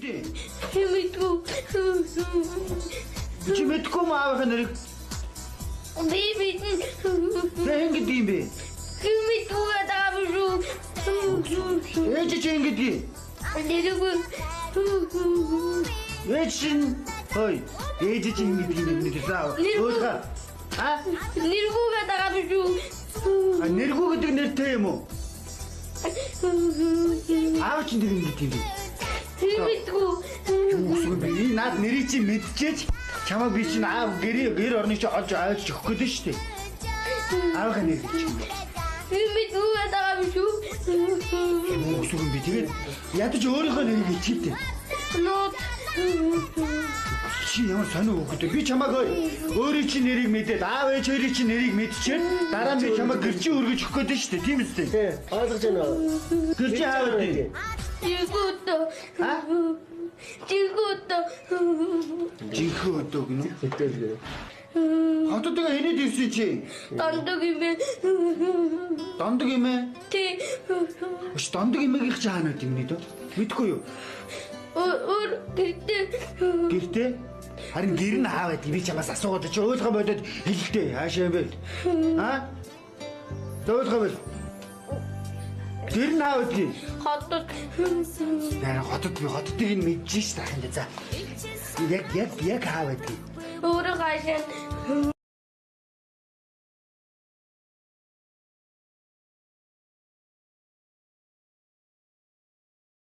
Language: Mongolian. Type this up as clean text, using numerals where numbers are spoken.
гэдэг? Мэдгүй. Чи мэдгүй юм аавынхаа нэрийг? Би мэднэ. Тэ хэн гэдэг юм бэ? Би мэдгүй байгаа юм шүү. Ээж чи хэн гэдэг? Нэргүй. Ээж чинь хой. Ээж чи хэн гэдэг юм бэ? За ойлгоо. А? Нэргүй байгаа юм шүү. А нэргүй гэдэг нэртэй юм уу? Аав чинь тэр хэн гэдэг юм бэ? Би мэдгүй. Юу гэсэн юм бэ? Энэ наад нэрийг чи мэдчихээч. Чамайг би чинь аав гэр орныг чи олж авч өгөх гээд шүү дээ. Аавынхаа нэр гэж юм. Би мэдгүй байгаа юм шүү. Юу гэсэн юм бэ? Тэгээд ядаж өөрийнхөө нэрийг хэлчихээ дээ. Нууд. Чи ямар сонио хүүхэд вэ? Би чамайг өөрийн чинь нэрийг мэдээд аав ээж хоёрын чинь нэрийг мэдчихээд дараа нь би чамайг гэрчийн өргөж өгөх гээд шүү дээ. Тийм үстэй. Тий, ойлгож байна уу? Гэрчийн аав үү? Жигүүтөө. А? Жигүүтөө. Жинхэнэ өдөө гинэ. Хэтэл гэнэ. Хотод тэгээ хэнээд ирсэн чи? Дондог юм бэ? Дондог юм ээ? Тий. Өш дондог эмээгийнх чи хаана байд юм нэ дөө? Мэдгүй юу? Өөр гэртээ. Гэртээ? Харин гэр нь хаа байдгийг би чамаас асуугаад чи ойлгоо болоод хэлэлтэй. Хаашаа юм бэ? А? Ойлгоо бол. Гэр нь хаа байдгийг? Хотод. Яа хотод би хотодыг нь мэдэж ш тахын. За. Яг хаа байдгийг? Өөрөө хаашаа.